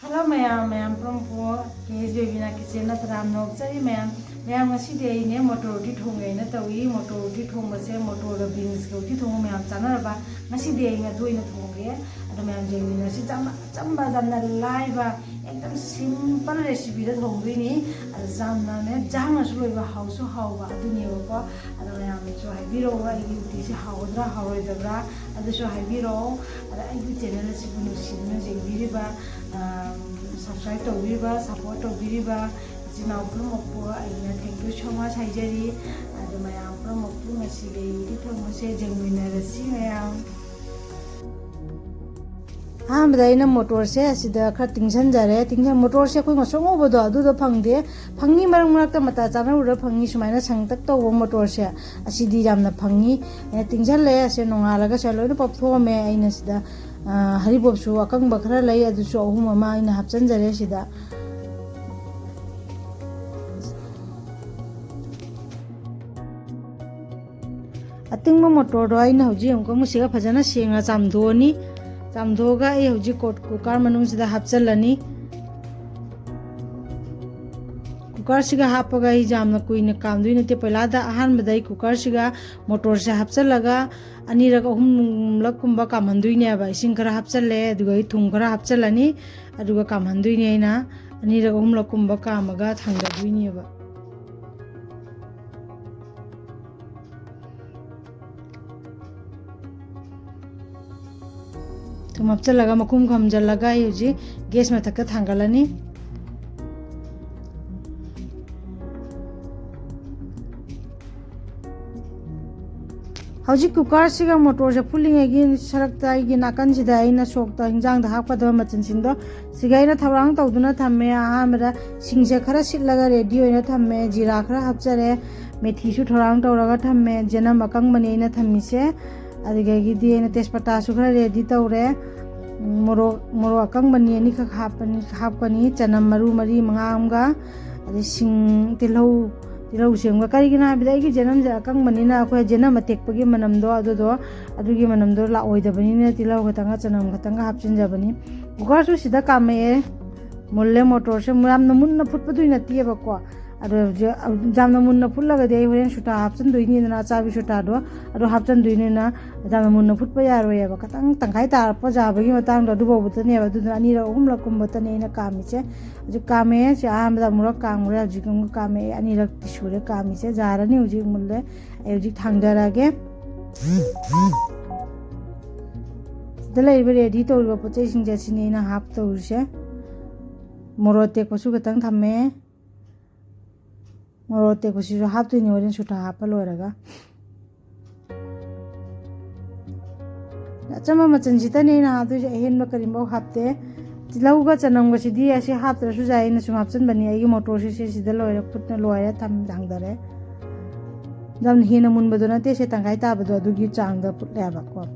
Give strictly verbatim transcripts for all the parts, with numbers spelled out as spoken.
Hello ꯃꯌꯥꯝ, ꯃꯌꯥꯝ ꯄꯨꯝꯅꯃꯛꯄꯨ ꯀꯦ ꯑꯦꯁ ꯕꯦꯕꯤꯅ ꯀꯤꯆꯦꯟꯅ ꯇꯔꯥꯝꯅ ꯑꯣꯛꯆꯔꯤ ꯃꯌꯥꯝ꯫ ꯃꯌꯥꯝ, ꯉꯁꯤꯗꯤ ꯑꯩꯅꯦ ꯃꯣꯇꯣꯔ ꯎꯇꯤ ꯊꯣꯡꯒꯦꯅ ꯇꯧꯏ꯫ ꯃꯣꯇꯣꯔ ꯎꯇꯤ ꯊꯣꯡꯕꯁꯦ ꯃꯣꯇꯣꯔꯒ ꯕꯤꯟꯁꯀ ꯎꯇꯤ ꯊꯣꯡꯕ ꯃꯌꯥꯝ ꯆꯥꯅꯔꯕ? ꯉꯁꯤꯗꯤ ꯑꯩ ꯑꯗꯨ ꯑꯣꯏꯅ ꯊꯣꯡꯒꯦ꯫ ꯑꯗꯣ ꯃꯌꯥꯝ ꯌꯦꯡꯃꯤꯟꯅꯁꯤ꯫ ꯆꯝꯅ, ꯑꯆꯝꯕ, ꯌꯥꯝꯅ ꯂꯥꯏꯕ, ꯑꯦꯛꯗꯝ ꯁꯤꯝꯄꯜ ꯔꯦꯁꯤꯄꯤꯗ ꯊꯣꯡꯗꯣꯏꯅꯤ꯫ ꯑꯗꯣ ꯌꯥꯝꯅꯅꯦ ꯌꯦꯟꯁꯥꯡꯅꯁꯨ ꯂꯣꯏꯕ, ꯍꯥꯎꯁꯨ ꯍꯥꯎꯕ ꯑꯗꯨꯅꯦꯕꯀꯣ꯫ ꯑꯗꯣ ꯃꯌꯥꯝꯅꯁꯨ ꯍꯥꯏꯕꯤꯔꯛꯑꯣ, ꯑꯩꯒꯤ ꯎꯇꯤꯁꯦ ꯍꯥꯎꯒꯗ꯭ꯔꯥ ꯍꯥꯎꯔꯣꯏꯗꯕ꯭ꯔꯥ ꯑꯗꯨꯁꯨ ꯍꯥꯏꯕꯤꯔꯛꯑꯣ꯫ ꯑꯗ ꯑꯩꯒꯤ ꯆꯦꯅꯦꯜ ꯑꯁꯤꯕꯨ ꯅꯨꯡꯁꯤꯗꯨꯅ ꯌꯦꯡꯕꯤꯔꯤꯕ, ꯑ, ꯁꯕꯁꯀ꯭ꯔꯥꯏꯕ ꯇꯧꯕꯤꯔꯤꯕ, ꯁꯄꯣꯔꯠ ꯇꯧꯕꯤꯔꯤꯕ ꯏꯆꯤꯟ ꯏꯅꯥꯎ ꯄꯨꯝꯅꯃꯛꯄꯨ ꯑꯩꯅ thank you so much ꯍꯥꯏꯖꯔꯤ꯫ ꯑꯗꯣ ꯃꯌꯥꯝ ꯄꯨꯝꯅꯃꯛꯄꯨ ꯉꯁꯤꯒꯤ ꯑꯩꯒꯤ ꯎꯇꯤ ꯊꯣꯡꯕꯁꯦ ꯌꯦꯡꯃꯤꯟꯅꯔꯁꯤ ꯃꯌꯥꯝ꯫ ꯑꯍꯥꯟꯕꯗ ꯑꯩꯅ ꯃꯣꯇꯣꯔꯁꯦ ꯑꯁꯤꯗ ꯈꯔ ꯇꯤꯡꯁꯟꯖꯔꯦ꯫ ꯇꯤꯡꯁꯟ-, ꯃꯣꯇꯣꯔꯁꯦ ꯑꯩꯈꯣꯏ ꯉꯁꯣꯡ ꯉꯧꯕꯗꯣ ꯑꯗꯨꯗꯣ ꯐꯪꯗꯦ, ꯐꯪꯉꯤ, ꯃꯔꯛ ꯃꯔꯛꯇ ꯃꯇꯥ ꯆꯥꯅꯔꯨꯔ ꯐꯪꯉꯤ, ꯁꯨꯃꯥꯏꯅ ꯁꯪꯇꯛ ꯇꯧꯕ ꯃꯣꯇꯣꯔꯁꯦ, ꯑꯁꯤꯗꯤ ꯌꯥꯝꯅ ꯐꯪꯉꯤ꯫ ꯑꯩꯅ ꯇꯤꯡꯁꯜꯂꯦ, ꯑꯁꯦ ꯅꯣꯡꯉꯥꯜꯂꯒ ꯁꯦ ꯂꯣꯏꯅ ꯄꯣꯞꯊꯣꯛꯑꯝꯃꯦ꯫ ꯑꯩꯅ ꯁꯤꯗ, ꯑ, ꯍꯔꯤꯕꯣꯞꯁꯨ ꯑꯀꯪꯕ ꯈꯔ ꯂꯩ, ꯑꯗꯨꯁꯨ ꯑꯍꯨꯝ ꯑꯃ ꯑꯩꯅ ꯍꯥꯞꯆꯤꯟꯖꯔꯦ ꯁꯤꯗ꯫ ꯑꯇꯤꯡꯕ ꯃꯣꯇꯣꯔꯗꯣ ꯑꯩꯅ ꯍꯧꯖꯤꯛ ꯑꯃꯨꯛꯀ ꯃꯨꯁꯤꯒ ꯐꯖꯅ ꯁꯦꯡꯅ ꯆꯥꯝꯊꯣꯛꯑꯅꯤ꯫ ꯆꯥꯝꯊꯣꯛꯑꯒ ꯑꯩ ꯍꯧꯖꯤꯛ ꯀꯣꯠ-, ꯀꯨꯀꯔ ꯃꯅꯨꯡꯁꯤꯗ ꯍꯥꯞꯆꯤꯜꯂꯅꯤ꯫ ꯀꯨꯀꯔꯁꯤꯒ ꯍꯥꯞꯄꯒ ꯑꯩ ꯌꯥꯝꯅ ꯀꯨꯏꯅ ꯀꯥꯝꯗꯣꯏ ꯅꯠꯇꯦ꯫ ꯄꯣꯏꯂꯥꯗ ꯑꯍꯥꯟꯕꯗ ꯑꯩ ꯀꯨꯀꯔꯁꯤꯒ ꯃꯣꯇꯣꯔꯁꯦ ꯍꯥꯞꯆꯤꯜꯂꯒ ꯑꯅꯤꯔꯛ ꯑꯍꯨꯝꯂꯛꯀꯨꯝꯕ ꯀꯥꯝꯍꯟꯗꯣꯏꯅꯦꯕ꯫ ꯏꯁꯤꯡ ꯈꯔ ꯍꯥꯞꯆꯤꯜꯂꯦ, ꯑꯗꯨꯒ ꯑꯩ ꯊꯨꯝ ꯈꯔ ꯍꯥꯞꯆꯤꯜꯂꯅꯤ, ꯑꯗꯨꯒ ꯀꯥꯝꯍꯟꯗꯣꯏꯅꯦ꯫ ꯑꯩꯅ ꯑꯅꯤꯔꯛ ꯑꯍꯨꯝꯂꯛꯀꯨꯝꯕ ꯀꯥꯝꯃꯒ ꯊꯥꯡꯗꯗꯣꯏꯅꯦꯕ꯫ ꯊꯨꯝ ꯍꯥꯞꯆꯤꯜꯂꯒ ꯃꯈꯨꯝ ꯈꯨꯝꯖꯤꯜꯂꯒ ꯑꯩ ꯍꯧꯖꯤꯛ ꯒ꯭ꯌꯥꯁ ꯃꯊꯛꯇ ꯊꯥꯡꯒꯠꯂꯅꯤ꯫ ꯍꯧꯖꯤꯛ ꯀꯨꯀꯔꯁꯤꯒ ꯃꯣꯇꯣꯔꯁꯦ ꯐꯨꯜꯂꯤꯉꯩꯒꯤ ꯁꯔꯛꯇ ꯑꯩꯒꯤ ꯅꯥꯀꯟꯁꯤꯗ ꯑꯩꯅ ꯁꯣꯛꯇ ꯍꯤꯟꯖꯥꯡꯗ ꯍꯥꯞꯀꯗꯕ ꯃꯆꯜꯁꯤꯡꯗꯣ ꯁꯤꯒ ꯑꯩꯅ ꯊꯧꯔꯥꯡ ꯇꯧꯗꯨꯅ ꯊꯝꯃꯦ꯫ ꯑꯍꯥꯟꯕꯗ ꯁꯤꯡꯁꯦ ꯈꯔ ꯁꯤꯠꯂꯒ ꯔꯦꯗꯤ ꯑꯣꯏꯅ ꯊꯝꯃꯦ꯫ ꯖꯤꯔꯥ ꯈꯔ ꯍꯥꯞꯆꯔꯦ, ꯃꯦꯊꯤꯁꯨ ꯊꯧꯔꯥꯡ ꯇꯧꯔꯒ ꯊꯝꯃꯦ꯫ ꯆꯅꯝ ꯑꯀꯪꯕꯅꯦ ꯑꯩꯅ ꯊꯝꯃꯤꯁꯦ꯫ ꯑꯗꯨꯗꯒꯤꯗꯤ ꯑꯩꯅ ꯇꯦꯖꯄꯇꯥꯁꯨ ꯈꯔ ꯔꯦꯗꯤ ꯇꯧꯔꯦ꯫ ꯃꯣꯔꯣꯛ, ꯃꯣꯔꯣꯛ ꯑꯀꯪꯕꯅꯤ ꯑꯅꯤꯈꯛ ꯍꯥꯞꯄꯅꯤ, ꯍꯥꯞꯀꯅꯤ꯫ ꯆꯅꯝ ꯃꯔꯨ ꯃꯔꯤ ꯃꯉꯥ ꯑꯃꯒ, ꯑꯗꯩ ꯁꯤꯡ, ꯇꯤꯜꯍꯧ, ꯇꯤꯜꯍꯧ ꯁꯦꯝꯒ꯫ ꯀꯔꯤꯒꯤꯅꯣ ꯍꯥꯏꯕꯗ ꯑꯩꯒꯤ ꯆꯅꯝꯁꯦ ꯑꯀꯪꯕꯅꯤꯅ ꯑꯩꯈꯣꯏ ꯆꯅꯝ ꯑꯇꯦꯛꯄꯒꯤ ꯃꯅꯝꯗꯣ ꯑꯗꯨꯗꯣ, ꯑꯗꯨꯒꯤ ꯃꯅꯝꯗꯣ ꯂꯥꯛꯑꯣꯏꯗꯕꯅꯤꯅ ꯇꯤꯜꯍꯧ ꯈꯛꯇꯪꯒ ꯆꯅꯝ ꯈꯛꯇꯪꯒ ꯍꯥꯞꯆꯤꯟꯖꯕꯅꯤ꯫ ꯀꯨꯀꯔꯁꯨ ꯁꯤꯗ ꯀꯥꯝꯃꯛꯑꯦ꯫ ꯃꯨꯜꯂꯦ ꯃꯣꯇꯣꯔꯁꯦ꯫ ꯌꯥꯝꯅ ꯃꯨꯟꯅ ꯐꯨꯠꯄꯗꯨꯏ ꯅꯠꯇꯦꯕꯀꯣ꯫ ꯑꯗꯣ ꯍꯧꯖꯤꯛ ꯌꯥꯝꯅ ꯃꯨꯟꯅ ꯐꯨꯠꯂꯒꯗꯤ ꯑꯩ ꯍꯣꯔꯦꯟ ꯁꯨꯇꯥ ꯍꯥꯞꯆꯤꯟꯗꯣꯏꯅꯤꯗꯅ, ꯑꯆꯥꯕꯤ ꯁꯨꯇꯥꯗꯣ꯫ ꯑꯗꯣ ꯍꯥꯞꯆꯤꯟꯗꯣꯏꯅꯤꯅ ꯌꯥꯝꯅ ꯃꯨꯟꯅ ꯐꯨꯠꯄ ꯌꯥꯔꯣꯏꯌꯦꯕ꯫ ꯈꯤꯇꯪ ꯇꯪꯈꯥꯏ ꯇꯥꯔꯛꯄ ꯌꯥꯕꯒꯤ ꯃꯇꯥꯡꯗꯣ ꯑꯗꯨꯐꯥꯎꯕꯗꯅꯦꯕ꯫ ꯑꯗꯨꯗꯨꯅ ꯑꯅꯤꯔꯛ ꯑꯍꯨꯝꯂꯛ ꯀꯨꯝꯕꯇꯅꯦ ꯑꯩꯅ ꯀꯥꯝꯃꯤꯁꯦ꯫ ꯍꯧꯖꯤꯛ ꯀꯥꯝꯃꯦ꯫ ꯁꯤ ꯑꯍꯥꯟꯕꯗ ꯑꯃꯨꯔꯛ ꯀꯥꯝꯈ꯭ꯔꯦ꯫ ꯍꯧꯖꯤꯛ ꯑꯃꯨꯛ ꯀꯥꯝꯃꯦ꯫ ꯑꯩ ꯑꯅꯤꯔꯛꯇꯤ ꯁꯨꯔꯦ ꯀꯥꯝꯃꯤꯁꯦ꯫ ꯌꯥꯔꯅꯤ꯫ ꯍꯧꯖꯤꯛ ꯃꯨꯜꯂꯦ꯫ ꯑꯩ ꯍꯧꯖꯤꯛ ꯊꯥꯡꯗꯔꯛꯑꯒꯦ꯫ ꯁꯤꯗ ꯂꯩꯔꯤꯕ ꯔꯦꯗꯤ ꯇꯧꯔꯤꯕ ꯄꯣꯠ ꯆꯩꯁꯤꯡꯁꯦ ꯑꯁꯤꯅꯤ ꯑꯩꯅ ꯍꯥꯞꯇꯧꯔꯤꯁꯦ꯫ ꯃꯣꯔꯣꯛ ꯑꯇꯦꯛꯄꯁꯨ ꯈꯤꯇꯪ ꯊꯝꯃꯦ꯫ ꯃꯣꯔꯣꯛ ꯑꯇꯦꯛꯄꯁꯤꯁꯨ ꯍꯥꯞꯇꯣꯏꯅꯤ ꯍꯣꯔꯦꯟ ꯁꯨꯇꯥ ꯍꯥꯞꯄ ꯂꯣꯏꯔꯒ꯫ ꯑꯆꯝꯕ ꯃꯆꯜꯁꯤꯗꯅꯦ ꯑꯩꯅ ꯍꯥꯞꯇꯣꯏꯁꯦ, ꯑꯍꯦꯟꯕ ꯀꯔꯤꯝꯐꯥꯎ ꯍꯥꯞꯇꯦ꯫ ꯇꯤꯜꯍꯧꯒ ꯆꯅꯝꯒꯁꯤꯗꯤ ꯑꯁꯤ ꯍꯥꯞꯇ꯭ꯔꯁꯨ ꯌꯥꯏ, ꯑꯩꯅ ꯁꯨꯝ ꯍꯥꯞꯆꯤꯟꯕꯅꯤ꯫ ꯑꯩꯒꯤ ꯃꯣꯇꯣꯔꯁꯤꯁꯦ ꯁꯤꯗ ꯂꯣꯏꯔꯦ, ꯐꯨꯠꯅ ꯂꯣꯏꯔꯦ, ꯊꯝ-, ꯊꯥꯡꯗꯔꯦ꯫ ꯌꯥꯝ ꯍꯦꯟꯅ ꯃꯨꯟꯕꯗꯣ ꯅꯠꯇꯦ, ꯁꯦ ꯇꯪꯈꯥꯏ ꯇꯥꯕꯗꯣ ꯑꯗꯨꯒꯤ ꯆꯥꯡꯗ ꯐꯨꯠꯂꯦꯕꯀꯣ꯫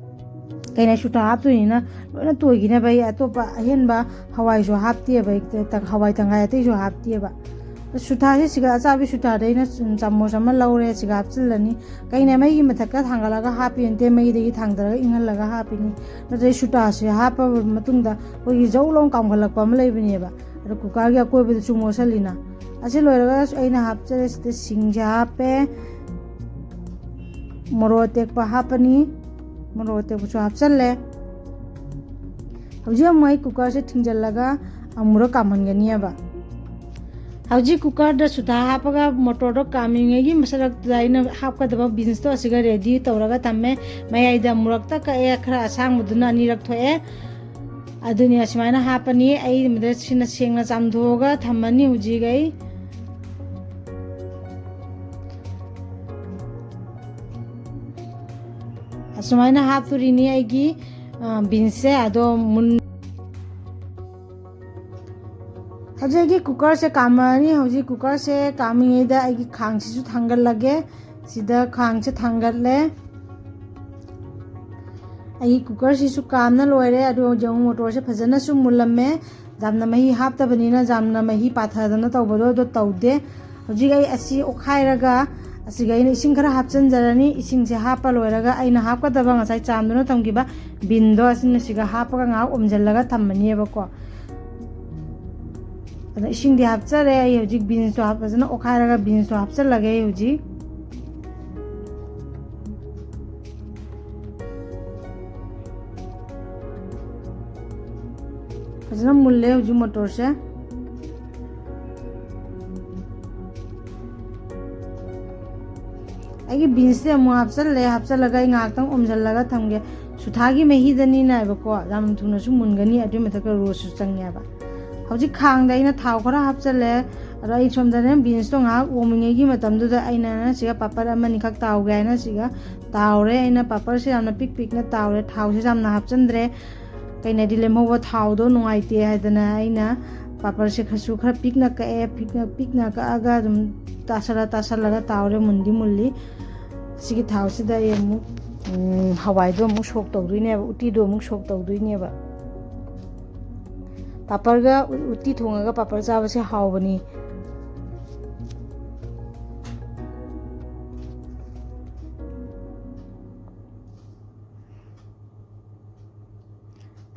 ꯀꯩꯅꯣ, ꯁꯨꯇꯥ ꯍꯥꯞꯇꯣꯏꯅꯤꯅ ꯂꯣꯏꯅ ꯇꯣꯏꯈꯤꯅꯕ ꯑꯩ ꯑꯇꯣꯞꯄ ꯑꯍꯦꯟꯕ ꯍꯋꯥꯏꯁꯨ ꯍꯥꯞꯇꯦꯕ, ꯑꯩ ꯇ-, ꯍꯋꯥꯏ ꯇꯪꯈꯥꯏ ꯑꯇꯩꯁꯨ ꯍꯥꯞꯇꯦꯕ꯫ ꯁꯨꯇꯥꯁꯦ ꯁꯤꯒ ꯑꯆꯥꯕꯤ ꯁꯨꯇꯥꯗ ꯑꯩꯅ ꯆ-, ꯆꯥꯃꯁ ꯑꯃ ꯂꯧꯔꯦ, ꯁꯤꯒ ꯍꯥꯞꯆꯤꯜꯂꯅꯤ꯫ ꯀꯩꯅꯣ, ꯃꯩꯒꯤ ꯃꯊꯛꯇ ꯊꯥꯡꯒꯠꯂꯒ ꯍꯥꯞꯄꯤ ꯅꯠꯇꯦ, ꯃꯩꯗꯒꯤ ꯊꯥꯡꯗꯔꯒ ꯏꯪꯍꯜꯂꯒ ꯍꯥꯞꯄꯤꯅꯤ꯫ ꯅꯠꯇ꯭ꯔꯗꯤ ꯁꯨꯇꯥꯁꯦ ꯍꯥꯞꯄꯕ ꯃꯇꯨꯡꯗ ꯑꯩꯈꯣꯏꯒꯤ ꯖꯧ ꯂꯥꯎ ꯀꯥꯝꯈꯠꯂꯛꯄ ꯑꯃ ꯂꯩꯕꯅꯦꯕ꯫ ꯑꯗꯣ ꯀꯨꯀꯔꯒꯤ ꯑꯀꯣꯏꯕꯗꯁꯨ ꯃꯣꯠꯁꯜꯂꯤꯅ꯫ ꯑꯁꯤ ꯂꯣꯏꯔꯒ ꯑꯩꯅ ꯍꯥꯞꯆꯔꯦ, ꯁꯤꯗ ꯁꯤꯡꯁꯦ ꯍꯥꯞꯄꯦ, ꯃꯣꯔꯣꯛ ꯑꯇꯦꯛꯄ ꯍꯥꯞꯄꯅꯤ, ꯃꯣꯔꯣꯛ ꯑꯇꯦꯛꯄꯁꯨ ꯍꯥꯞꯆꯜꯂꯦ꯫ ꯍꯧꯖꯤꯛ ꯑꯃꯨꯛ ꯑꯩ ꯀꯨꯀꯔꯁꯦ ꯊꯤꯡꯖꯤꯜꯂꯒ ꯑꯃꯨꯔꯛ ꯀꯥꯝꯍꯟꯒꯅꯤꯕ꯫ ꯍꯧꯖꯤꯛ ꯀꯨꯀꯔꯗ ꯁꯨꯇꯥ ꯍꯥꯞꯄꯒ ꯃꯣꯇꯣꯔꯗꯣ ꯀꯥꯝꯃꯤꯉꯩꯒꯤ ꯃꯁꯔꯛꯇꯨꯗ ꯑꯩꯅ ꯍꯥꯞꯀꯗꯕ ꯕꯤꯟꯁꯇꯣ ꯑꯁꯤꯒ ꯔꯦꯗꯤ ꯇꯧꯔꯒ ꯊꯝꯃꯦ꯫ ꯃꯌꯥꯏꯗ ꯑꯃꯨꯔꯛꯇ ꯀꯛꯑꯦ, ꯈꯔ ꯑꯁꯥꯡꯕꯗꯨꯅ ꯑꯅꯤꯔꯛ ꯊꯣꯛꯑꯦ꯫ ꯑꯗꯨꯅꯤ, ꯑꯁꯨꯃꯥꯏꯅ ꯍꯥꯞꯄꯅꯤ꯫ ꯑꯩ ꯃꯗ ꯁꯤꯅ ꯁꯦꯡꯅ ꯆꯥꯝꯊꯣꯛꯑꯒ ꯊꯝꯃꯅꯤ ꯍꯧꯖꯤꯛ ꯑꯩ꯫ ꯑꯁꯨꯃꯥꯏꯅ ꯍꯥꯞꯇꯣꯔꯤꯅꯤ ꯑꯩꯒꯤ, ꯑ, ꯕꯤꯟꯁꯁꯦ꯫ ꯑꯗꯣ ꯃꯨꯟ-, ꯍꯧꯖꯤꯛ ꯑꯩꯒꯤ ꯀꯨꯀꯔꯁꯦ ꯀꯥꯝꯃꯛꯑꯅꯤ꯫ ꯍꯧꯖꯤꯛ ꯀꯨꯀꯔꯁꯦ ꯀꯥꯝꯃꯤꯉꯩꯗ ꯑꯩꯒꯤ ꯈꯥꯡꯁꯤꯁꯨ ꯊꯥꯡꯒꯠꯂꯒꯦ꯫ ꯁꯤꯗ ꯈꯥꯡꯁꯦ ꯊꯥꯡꯒꯠꯂꯦ꯫ ꯑꯩꯒꯤ ꯀꯨꯀꯔꯁꯤꯁꯨ ꯀꯥꯝꯅ ꯂꯣꯏꯔꯦ꯫ ꯑꯗꯣ ꯍꯧꯖꯤꯛ ꯑꯃꯨꯛ ꯃꯣꯇꯣꯔꯁꯦ ꯐꯖꯅꯁꯨ ꯃꯨꯜꯂꯝꯃꯦ꯫ ꯌꯥꯝꯅ ꯃꯍꯤ ꯍꯥꯞꯇꯕꯅꯤꯅ ꯌꯥꯝꯅ ꯃꯍꯤ ꯄꯥꯊꯗꯅ ꯇꯧꯕꯗꯣ ꯑꯗꯣ ꯇꯧꯗꯦ꯫ ꯍꯧꯖꯤꯛ ꯑꯩ ꯑꯁꯤ ꯑꯣꯠꯈꯥꯏꯔꯒ ꯑꯁꯤꯒ ꯑꯩꯅ ꯏꯁꯤꯡ ꯈꯔ ꯍꯥꯞꯆꯤꯟꯖꯔꯅꯤ꯫ ꯏꯁꯤꯡꯁꯦ ꯍꯥꯞꯄ ꯂꯣꯏꯔꯒ ꯑꯩꯅ ꯍꯥꯞꯀꯗꯕ ꯉꯁꯥꯏ ꯆꯥꯝꯗꯨꯅ ꯊꯝꯈꯤꯕ ꯕꯤꯟꯗꯣ ꯑꯁꯤꯅ ꯁꯤꯒ ꯍꯥꯞꯄꯒ ꯉꯥꯏꯍꯥꯛ ꯑꯣꯝꯁꯤꯜꯂꯒ ꯊꯝꯃꯅꯦꯕꯀꯣ꯫ ꯑꯗꯣ ꯏꯁꯤꯡꯗꯤ ꯍꯥꯞꯆꯔꯦ꯫ ꯑꯩ ꯍꯧꯖꯤꯛ ꯕꯤꯟꯁꯇꯣ ꯍꯥꯞ-, ꯐꯖꯅ ꯑꯣꯠꯈꯥꯏꯔꯒ ꯕꯤꯟꯁꯇꯣ ꯍꯥꯞꯆꯤꯜꯂꯒꯦ ꯑꯩ ꯍꯧꯖꯤꯛ꯫ ꯐꯖꯅ ꯃꯨꯜꯂꯦ ꯍꯧꯖꯤꯛ ꯃꯣꯇꯣꯔꯁꯦ꯫ ꯑꯩꯒꯤ ꯕꯤꯟꯁꯁꯦ ꯑꯃꯨꯛ ꯍꯥꯞꯆꯜꯂꯦ꯫ ꯍꯥꯞꯆꯜꯂꯒ ꯑꯩ ꯉꯥꯏꯍꯥꯛꯇꯪ ꯑꯣꯝꯁꯤꯜꯂꯒ ꯊꯝꯒꯦ꯫ ꯁꯨꯊꯥꯒꯤ ꯃꯍꯤꯗꯅꯤꯅ ꯍꯥꯏꯕꯀꯣ, ꯌꯥꯝ ꯊꯨꯅꯁꯨ ꯃꯨꯟꯒꯅꯤ, ꯑꯗꯨꯒꯤ ꯃꯊꯛꯇ ꯔꯣꯁꯁꯨ ꯆꯪꯉꯦꯕ꯫ ꯍꯧꯖꯤꯛ ꯈꯥꯡꯗ ꯑꯩꯅ ꯊꯥꯎ ꯈꯔ ꯍꯥꯞꯆꯜꯂꯦ꯫ ꯑꯗꯣ ꯑꯩ ꯁꯣꯝꯗꯅꯦ ꯕꯤꯟꯁꯇꯣ ꯉꯥꯏꯍꯥꯛ ꯑꯣꯝꯃꯤꯉꯩꯒꯤ ꯃꯇꯝꯗꯨꯗ ꯑꯩꯅ ꯁꯤꯒ ꯄꯥꯄꯔ ꯑꯃꯅꯤꯈꯛ ꯇꯥꯎꯒꯦ ꯍꯥꯏꯅ ꯁꯤꯒ ꯇꯥꯎꯔꯦ꯫ ꯑꯩꯅ ꯄꯥꯄꯔꯁꯦ ꯌꯥꯝꯅ ꯄꯤꯛ ꯄꯤꯛꯅ ꯇꯥꯎꯔꯦ, ꯊꯥꯎꯁꯦ ꯌꯥꯝꯅ ꯍꯥꯞꯆꯤꯟꯗ꯭ꯔꯦ꯫ ꯀꯩꯅꯣꯗꯤ ꯂꯦꯝꯍꯧꯕ ꯊꯥꯎꯗꯣ ꯅꯨꯡꯉꯥꯏꯇꯦ ꯍꯥꯏꯗꯅ ꯑꯩꯅ ꯄꯥꯄꯔꯁꯦ ꯈꯔꯁꯨ ꯈꯔ ꯄꯤꯛꯅ ꯀꯛꯑꯦ꯫ ꯄꯤꯛꯅ, ꯄꯤꯛꯅ ꯀꯛꯑꯒ ꯑꯗꯨꯝ ꯇꯥꯁꯜꯂ ꯇꯥꯁꯜꯂꯒ ꯇꯥꯎꯔꯦ, ꯃꯨꯟꯗꯤ ꯃꯨꯜꯂꯤ꯫ ꯁꯤꯒꯤ ꯊꯥꯎꯁꯤꯗ ꯑꯩ ꯑꯃꯨꯛ, ꯎꯝ, ꯍꯋꯥꯏꯗꯣ ꯑꯃꯨꯛ ꯁꯣꯛ ꯇꯧꯗꯣꯏꯅꯦꯕ, ꯎꯇꯤꯗꯣ ꯑꯃꯨꯛ ꯁꯣꯛ ꯇꯧꯗꯣꯏꯅꯦꯕ꯫ ꯄꯥꯄꯔꯒ ꯎ-, ꯎꯇꯤ ꯊꯣꯡꯉꯒ ꯄꯥꯄꯔ ꯆꯥꯕꯁꯦ ꯍꯥꯎꯕꯅꯤ꯫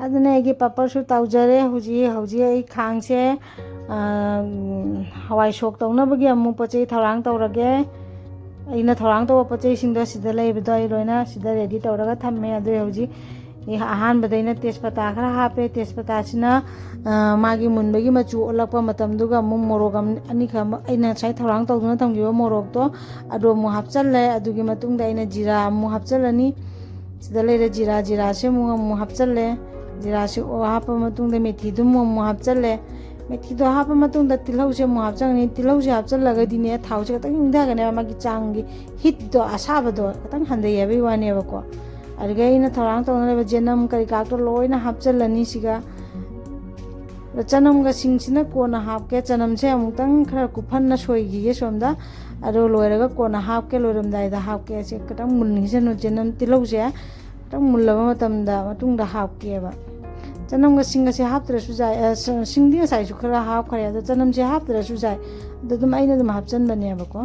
ꯑꯗꯨꯅ ꯑꯩꯒꯤ ꯄꯥꯄꯔꯁꯨ ꯇꯥꯎꯖꯔꯦ꯫ ꯍꯧꯖꯤꯛ, ꯍꯧꯖꯤꯛ ꯑꯩ ꯈꯥꯡꯁꯦ, ꯑ, ꯍꯋꯥꯏ ꯁꯣꯛ ꯇꯧꯅꯕꯒꯤ ꯑꯃꯨꯛ ꯄꯣꯠ ꯆꯩ ꯊꯧꯔꯥꯡ ꯇꯧꯔꯒꯦ꯫ ꯑꯩꯅ ꯊꯧꯔꯥꯡ ꯇꯧꯕ ꯄꯣꯠ ꯆꯩꯁꯤꯡꯗꯣ ꯁꯤꯗ ꯂꯩꯕꯗꯣ ꯑꯩ ꯂꯣꯏꯅ ꯁꯤꯗ ꯔꯦꯗꯤ ꯇꯧꯔꯒ ꯊꯝꯃꯦ꯫ ꯑꯗꯨ ꯍꯧꯖꯤꯛ ꯑꯩ ꯑꯍꯥꯟꯕꯗ ꯑꯩꯅ ꯇꯦꯖꯄꯇꯥ ꯈꯔ ꯍꯥꯞꯄꯦ꯫ ꯇꯦꯖꯄꯇꯥꯁꯤꯅ, ꯑ, ꯃꯥꯒꯤ ꯃꯨꯟꯕꯒꯤ ꯃꯆꯨ ꯑꯣꯜꯂꯛꯄ ꯃꯇꯝꯗꯨꯒ ꯑꯃꯨꯛ ꯃꯣꯔꯣꯛ ꯑꯃ, ꯑꯅꯤꯈꯛ ꯑꯃ, ꯑꯩꯅ ꯉꯁꯥꯏ ꯊꯧꯔꯥꯡ ꯇꯧꯗꯨꯅ ꯊꯝꯈꯤꯕ ꯃꯣꯔꯣꯛꯇꯣ ꯑꯗꯨ ꯑꯃꯨꯛ ꯍꯥꯞꯆꯜꯂꯦ꯫ ꯑꯗꯨꯒꯤ ꯃꯇꯨꯡꯗ ꯑꯩꯅ ꯖꯤꯔꯥ ꯑꯃꯨꯛ ꯍꯥꯞꯆꯜꯂꯅꯤ꯫ ꯁꯤꯗ ꯂꯩꯔꯦ ꯖꯤꯔꯥ, ꯖꯤꯔꯥꯁꯦ ꯑꯃꯨꯛ, ꯑꯃꯨꯛ ꯍꯥꯞꯆꯜꯂꯦ꯫ ꯖꯤꯔꯥꯁꯦ ꯑꯣ ꯍꯥꯞꯄ ꯃꯇꯨꯡꯗ ꯃꯦꯊꯤꯗꯨ ꯑꯃꯨꯛ, ꯑꯃꯨꯛ ꯍꯥꯞꯆꯜꯂꯦ꯫ ꯃꯦꯊꯤꯗꯣ ꯍꯥꯞꯄ ꯃꯇꯨꯡꯗ ꯇꯤꯜꯍꯧꯁꯦ ꯑꯃꯨꯛ ꯍꯥꯞꯆꯟꯒꯅꯤ꯫ ꯇꯤꯜꯍꯧꯁꯦ ꯍꯥꯞꯆꯜꯂꯒꯗꯤꯅꯦ, ꯊꯥꯎꯁꯦ ꯈꯤꯇꯪ ꯏꯪꯊꯒꯅꯦꯕ, ꯃꯥꯒꯤ ꯆꯥꯡꯒꯤ ꯍꯤꯠꯇꯣ, ꯑꯁꯥꯕꯗꯣ ꯈꯤꯇꯪ ꯍꯟꯊꯩ ꯍꯥꯏꯕꯒꯤ ꯋꯥꯅꯦꯕꯀꯣ꯫ ꯑꯗꯨꯗꯒꯤ ꯑꯩꯅ ꯊꯧꯔꯥꯡ ꯇꯧꯅꯅꯕ ꯆꯅꯝ ꯀꯔꯤ ꯀꯔꯥꯛꯇꯣ ꯂꯣꯏꯅ ꯍꯥꯞꯆꯜꯂꯅꯤ ꯁꯤꯒ꯫ ꯑꯗꯣ ꯆꯅꯝꯒ ꯁꯤꯡꯁꯤꯅ ꯀꯣꯟꯅ ꯍꯥꯞꯀꯦ꯫ ꯆꯅꯝꯁꯦ ꯑꯃꯨꯛꯇꯪ ꯈꯔ ꯀꯨꯞꯍꯟꯅ ꯁꯣꯏꯈꯤꯒꯦ ꯁꯣꯝꯗ꯫ ꯑꯗꯣ ꯂꯣꯏꯔꯒ ꯀꯣꯟꯅ ꯍꯥꯞꯀꯦ, ꯂꯣꯏꯔꯝꯗꯥꯏꯗ ꯍꯥꯞꯀꯦ꯫ ꯁꯦ ꯈꯤꯇꯪ ꯃꯨꯟꯈꯤꯁꯅꯨ ꯆꯅꯝ, ꯇꯤꯜꯍꯧꯁꯦ꯫ ꯈꯤꯇꯪ ꯃꯨꯜꯂꯕ ꯃꯇꯝꯗ ꯃꯇꯨꯡꯗ ꯍꯥꯞꯀꯦꯕ꯫ ꯆꯅꯝꯒ ꯁꯤꯡꯒꯁꯦ ꯍꯥꯞꯇ꯭ꯔꯁꯨ ꯌꯥꯏ꯫ ꯑ, ꯁ-, ꯁꯤꯡꯗꯤ ꯉꯁꯥꯏꯁꯨ ꯈꯔ ꯍꯥꯞꯈ꯭ꯔꯦ꯫ ꯑꯗꯣ ꯆꯅꯝꯁꯦ ꯍꯥꯞꯇ꯭ꯔꯁꯨ ꯌꯥꯏ꯫ ꯑꯗꯣ ꯑꯗꯨꯝ ꯑꯩꯅ ꯑꯗꯨꯝ ꯍꯥꯞꯆꯟꯕꯅꯦꯕꯀꯣ꯫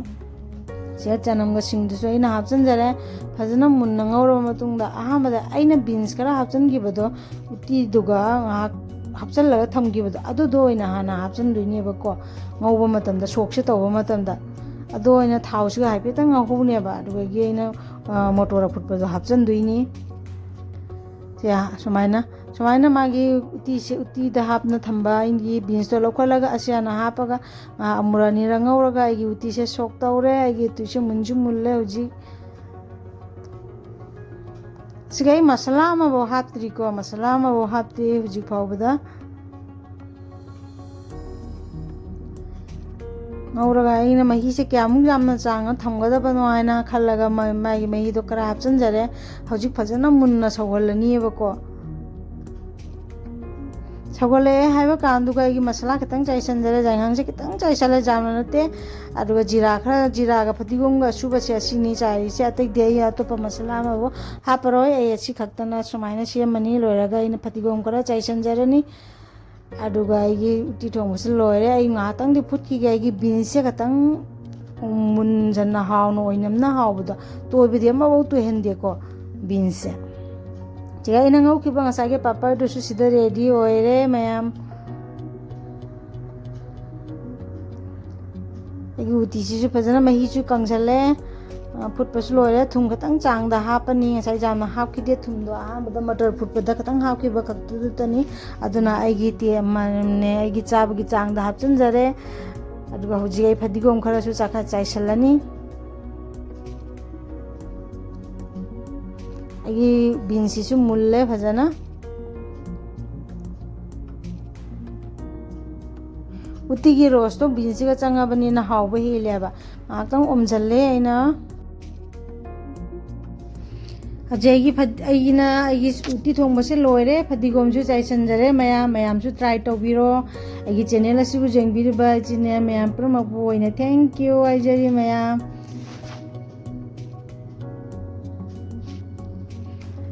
ꯁꯤꯗ ꯆꯅꯝꯒ ꯁꯤꯡꯗꯨꯁꯨ ꯑꯩꯅ ꯍꯥꯞꯆꯤꯟꯖꯔꯦ꯫ ꯐꯖꯅ ꯃꯨꯟꯅ ꯉꯧꯔꯕ ꯃꯇꯨꯡꯗ, ꯑꯍꯥꯟꯕꯗ ꯑꯩꯅ ꯕꯤꯟꯁ ꯈꯔ ꯍꯥꯞꯆꯤꯟꯈꯤꯕꯗꯣ, ꯎꯇꯤꯗꯨꯒ ꯉꯥꯏꯍꯥꯛ ꯍꯥꯞꯆꯤꯜꯂꯒ ꯊꯝꯈꯤꯕꯗꯣ, ꯑꯗꯨꯗꯣ ꯑꯣꯏꯅ ꯍꯥꯟꯅ ꯍꯥꯞꯆꯤꯟꯗꯣꯏꯅꯦꯕꯀꯣ꯫ ꯉꯧꯕ ꯃꯇꯝꯗ, ꯁꯣꯛꯁꯦ ꯇꯧꯕ ꯃꯇꯝꯗ, ꯑꯗꯣ ꯑꯣꯏꯅ ꯊꯥꯎꯁꯤꯒ ꯍꯥꯏꯐꯦꯠꯇꯪ ꯉꯧꯍꯧꯅꯦꯕ꯫ ꯑꯗꯨꯗꯒꯤ ꯑꯩꯅ, ꯑ, ꯃꯣꯇꯣꯔ ꯑꯐꯨꯠꯄꯗꯣ ꯍꯥꯞꯆꯤꯟꯗꯣꯏꯅꯤ꯫ ꯁꯦ, ꯁꯨꯃꯥꯏꯅ, ꯁꯨꯃꯥꯏꯅ ꯃꯥꯒꯤ ꯎꯇꯤꯁꯦ, ꯎꯇꯤꯗ ꯍꯥꯞꯅ ꯊꯝꯕ ꯑꯩꯒꯤ ꯕꯤꯟꯁꯇꯣ ꯂꯧꯈꯠꯂꯒ ꯑꯁꯤ ꯍꯥꯟꯅ ꯍꯥꯞꯄꯒ, ꯑ, ꯑꯃꯨꯔ ꯑꯅꯤꯔ ꯉꯧꯔꯒ ꯑꯩꯒꯤ ꯎꯇꯤꯁꯦ ꯁꯣꯛ ꯇꯧꯔꯦ꯫ ꯑꯩꯒꯤ ꯎꯇꯤꯁꯦ ꯃꯨꯟꯁꯨ ꯃꯨꯜꯂꯦ ꯍꯧꯖꯤꯛ꯫ ꯁꯤꯒ ꯑꯩ ꯃꯁꯥꯂꯥ ꯑꯃꯐꯥꯎ ꯍꯥꯞꯇ꯭ꯔꯤꯀꯣ, ꯃꯁꯥꯂꯥ ꯑꯃꯐꯥꯎ ꯍꯥꯞꯇ꯭ꯔꯤ ꯍꯧꯖꯤꯛ ꯐꯥꯎꯕꯗ꯫ ꯉꯧꯔꯒ ꯑꯩꯅ ꯃꯍꯤꯁꯦ ꯀꯌꯥꯃꯨꯛ ꯌꯥꯝꯅ ꯆꯥꯡꯅ ꯊꯝꯒꯗꯕꯅꯣ ꯍꯥꯏꯅ ꯈꯜꯂꯒ, ꯃ-, ꯃꯥꯒꯤ ꯃꯍꯤꯗꯣ ꯈꯔ ꯍꯥꯞꯆꯤꯟꯖꯔꯦ꯫ ꯍꯧꯖꯤꯛ ꯐꯖꯅ ꯃꯨꯟꯅ ꯁꯧꯍꯜꯂꯅꯤꯕꯀꯣ꯫ ꯁꯧꯒꯠꯂꯛꯑꯦ ꯍꯥꯏꯕ ꯀꯥꯟꯗꯨꯒ ꯑꯩꯒꯤ ꯃꯁꯥꯂꯥ ꯈꯤꯇꯪ ꯆꯥꯏꯁꯟꯖꯔꯦ, ꯌꯥꯏꯉꯪꯁꯦ ꯈꯤꯇꯪ ꯆꯥꯏꯁꯜꯂꯦ, ꯌꯥꯝꯅ ꯅꯠꯇꯦ꯫ ꯑꯗꯨꯒ ꯖꯤꯔꯥ ꯈꯔ, ꯖꯤꯔꯥꯒ ꯐꯗꯤꯒꯣꯝꯒ ꯑꯁꯨꯕꯁꯦ ꯑꯁꯤꯅꯤ ꯆꯥꯏꯔꯤꯁꯦ, ꯑꯇꯩꯗꯤ ꯑꯩ ꯑꯇꯣꯞꯄ ꯃꯁꯥꯂꯥ ꯑꯃꯕꯨ ꯍꯥꯞꯄꯔꯣꯏ꯫ ꯑꯩ ꯑꯁꯤ ꯈꯛꯇꯅ ꯁꯨꯃꯥꯏꯅ ꯁꯦꯝꯃꯅꯤ꯫ ꯂꯣꯏꯔꯒ ꯑꯩꯅ ꯐꯗꯤꯒꯣꯝ ꯈꯔ ꯆꯥꯏꯁꯟꯖꯔꯅꯤ꯫ ꯑꯗꯨꯒ ꯑꯩꯒꯤ ꯎꯇꯤ ꯊꯣꯡꯕꯁꯨ ꯂꯣꯏꯔꯦ꯫ ꯑꯩ ꯉꯥꯏꯍꯥꯛꯇꯪꯗꯤ ꯐꯨꯠꯈꯤꯒꯦ꯫ ꯑꯩꯒꯤ ꯕꯤꯟꯁꯁꯦ ꯈꯇꯪ ꯃꯨꯟꯖꯟꯅ ꯍꯥꯎꯅ ꯑꯣꯏꯅꯝꯅ ꯍꯥꯎꯕꯗꯣ, ꯇꯣꯏꯕꯗꯤ ꯑꯃꯐꯥꯎ ꯇꯣꯏꯍꯟꯗꯦꯀꯣ ꯕꯤꯟꯁꯁꯦ꯫ ꯁꯤꯒ ꯑꯩꯅ ꯉꯧꯈꯤꯕ ꯉꯁꯥꯏꯒꯤ ꯄꯥꯄꯔꯗꯨꯁꯨ ꯁꯤꯗ ꯔꯦꯗꯤ ꯑꯣꯏꯔꯦ ꯃꯌꯥꯝ꯫ ꯑꯩꯒꯤ ꯎꯇꯤꯁꯤꯁꯨ ꯐꯖꯅ ꯃꯍꯤꯁꯨ ꯀꯪꯁꯜꯂꯦ꯫ ꯑ, ꯐꯨꯠꯄꯁꯨ ꯂꯣꯏꯔꯦ꯫ ꯊꯨꯝ ꯈꯤꯇꯪ ꯆꯥꯡꯗ ꯍꯥꯞꯄꯅꯤ꯫ ꯉꯁꯥꯏ ꯌꯥꯝꯅ ꯍꯥꯞꯈꯤꯗꯦ ꯊꯨꯝꯗꯣ, ꯑꯍꯥꯟꯕꯗ ꯃꯇꯔ ꯐꯨꯠꯄꯗ ꯈꯤꯇꯪ ꯍꯥꯞꯈꯤꯕ ꯈꯛꯇꯨꯗꯅꯤ꯫ ꯑꯗꯨꯅ ꯑꯩꯒꯤ ꯇꯦ-, ꯃ-, ꯅꯦ, ꯑꯩꯒꯤ ꯆꯥꯕꯒꯤ ꯆꯥꯡꯗ ꯍꯥꯞꯆꯤꯟꯖꯔꯦ꯫ ꯑꯗꯨꯒ ꯍꯧꯖꯤꯛ ꯑꯩ ꯐꯗꯤꯒꯣꯝ ꯈꯔꯁꯨ ꯆꯥꯈꯠ ꯆꯥꯏꯁꯤꯜꯂꯅꯤ꯫ ꯑꯩꯒꯤ ꯕꯤꯟꯁꯁꯤꯁꯨ ꯃꯨꯜꯂꯦ ꯐꯖꯅ꯫ ꯎꯇꯤꯒꯤ ꯔꯣꯁꯇꯣ ꯕꯤꯟꯁꯁꯤꯒ ꯆꯪꯉꯕꯅꯤꯅ ꯍꯥꯎꯕ ꯍꯦꯜꯂꯦꯕ꯫ ꯉꯥꯏꯍꯥꯛꯇꯪ ꯑꯣꯝꯁꯤꯜꯂꯦ ꯑꯩꯅ꯫ ꯍꯧꯖꯤꯛ ꯑꯩꯒꯤ ꯐꯠ-, ꯑꯩꯒꯤꯅ ꯑꯩꯒꯤ ꯎꯇꯤ ꯊꯣꯡꯕꯁꯦ ꯂꯣꯏꯔꯦ꯫ ꯐꯗꯤꯒꯣꯝꯁꯨ ꯆꯥꯏꯁꯟꯖꯔꯦ꯫ ꯃꯌꯥꯝ, ꯃꯌꯥꯝꯁꯨ try ꯇꯧꯕꯤꯔꯣ꯫ ꯑꯩꯒꯤ channel ꯑꯁꯤꯕꯨ ꯌꯦꯡꯕꯤꯔꯤꯕ ꯏꯆꯤꯟ ꯏꯅꯥꯎ ꯃꯌꯥꯝ ꯄꯨꯝꯅꯃꯛꯄꯨ ꯑꯣꯏꯅ thank you ꯍꯥꯏꯖꯔꯤ ꯃꯌꯥꯝ꯫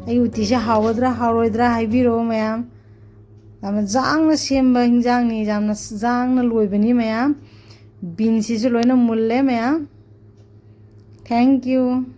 ꯑꯩ ꯎꯇꯤꯁꯦ ꯍꯥꯎꯒꯗ꯭ꯔꯥ ꯍꯥꯎꯔꯣꯏꯗ꯭ꯔꯥ ꯍꯥꯏꯕꯤꯔꯛꯑꯣ ꯃꯌꯥꯝ꯫ ꯌꯥꯝꯅ ꯌꯥꯡꯅ ꯁꯦꯝꯕ ꯍꯤꯟꯖꯥꯡꯅꯤ, ꯌꯥꯝꯅ ꯌꯥꯡꯅ ꯂꯣꯏꯕꯅꯤ ꯃꯌꯥꯝ꯫ ꯕꯤꯟꯁꯁꯤꯁꯨ ꯂꯣꯏꯅ ꯃꯨꯜꯂꯦ ꯃꯌꯥꯝ꯫ Thank you.